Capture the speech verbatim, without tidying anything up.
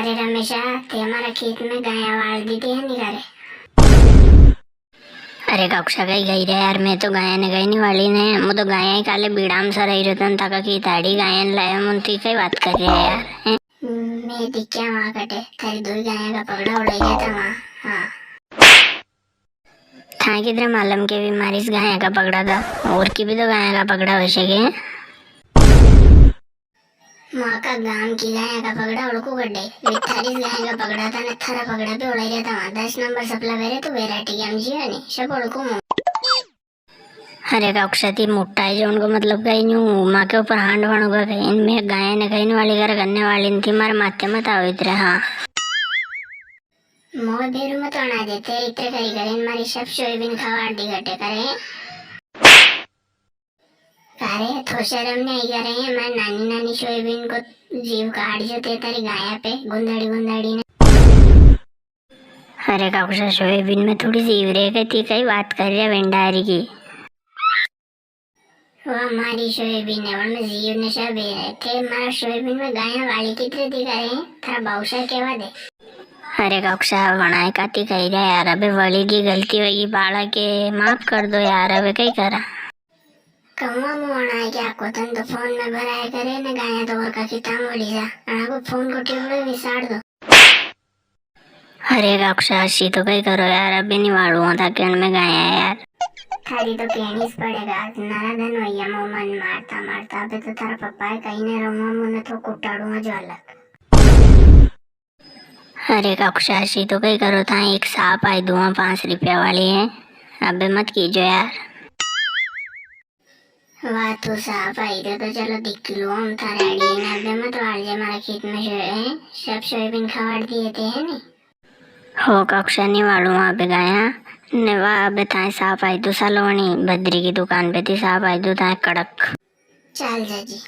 अरे रमेशा, ते हमारा खेत में गाया वाल दी थी है नी करे? अरे काकुसा, कई गई रे यार, मैं तो गाया ने गई नी वाली ने, मु तो गाया ही काले बीड़ा में सराई रतन तक की ताड़ी गाया ने लाया, मुन ती कई बात कर रहे यार, हैं? मैं दिख्या वहाँ कटे, थारी दो गाया का पगड़ा उड़ाई गया था वहाँ। हाँ। थां किधरे मालूम के भी मारी इस गाया का पगड़ा था, और की भी तो गाया का पगड़ा हो सके। माँ का गांव की गाया का पगड़ा उड़कू गड्ढे, वे थारी इस गाया का पगड़ा था ने थारा पगड़ा भी उड़ाई रहा था वहाँ। दस नंबर सपला बेरे तो वैरायटी गेम जियो नी, सब उड़कू मु। अरे काकुसा, ती मोटा है जो उनको मतलब कहीं न्यू माँ के ऊपर हांड वण होगा कहीं। इनमें गाया ने कहीं वाली घर करने वाली नी थी, मारे माथे मत आओ इतरे। हाँ। मोए बेरू मत अणा दे, तेरे इतरे करी करे, मारी सब सोयाबीन खवाड़ दी घटे करे। अरे थो शर्म नी आई करे, मारी नानी नानी सोयाबीन को जीव काट जो ते तारी गाया पे गुंदाड़ी गुंदाड़ी ने। अरे काकुसा, सोयाबीन में थोड़ी जीव रे गई थी, कई बात कर रहे वेंडारी की। वा मारी सोयाबीन है, वण में जीव ने सब है। थे मारा सोयाबीन में गाया वाली कितरे दिखा रहे हैं? थारा बाउसा केवा दे। अरे काकुसा, वणाए काती कही रहा यार, अबे वली की गलती होगी, बालक के माफ कर दो यार, अबे कई करा। कहूँगा मु वणाए क्या को तन तो फोन में भराया करे ने गाया तो और का किताब बोली जा, अणा को फोन को टिबड़ो विसार दो। अरे काकुसा, असी तो कई करो यार, अबे नी वालू हूँ था केण में गाया है यार। थारी तो केणी स पड़ेगा, आज नरा दिन वैया मो मन मारता मारता, अबे तो थारा पप्पा है कहीं ने रहूंगा, मुने तो कुटाड़ूंगा जो अलग। अरे काकुसा, असी तो कई करो था, एक साप आई दुआ पाँच रुपया वाली है, अबे मत कीजो यार। वाह, तू साफ आई तो, तो चलो दिख लो हम थारे आड़ी ने। अबे मत वाल जे मारा खेत में सोए हैं, सब सोयाबीन खवाड़ दिए थे है नी। हो काकुसा, नी वालू अबे गाया ने। वाह, अबे थाए साफ आई तो सलोनी भद्री की दुकान पे थी, साफ आई तो थाए कड़क। चाल जाजी,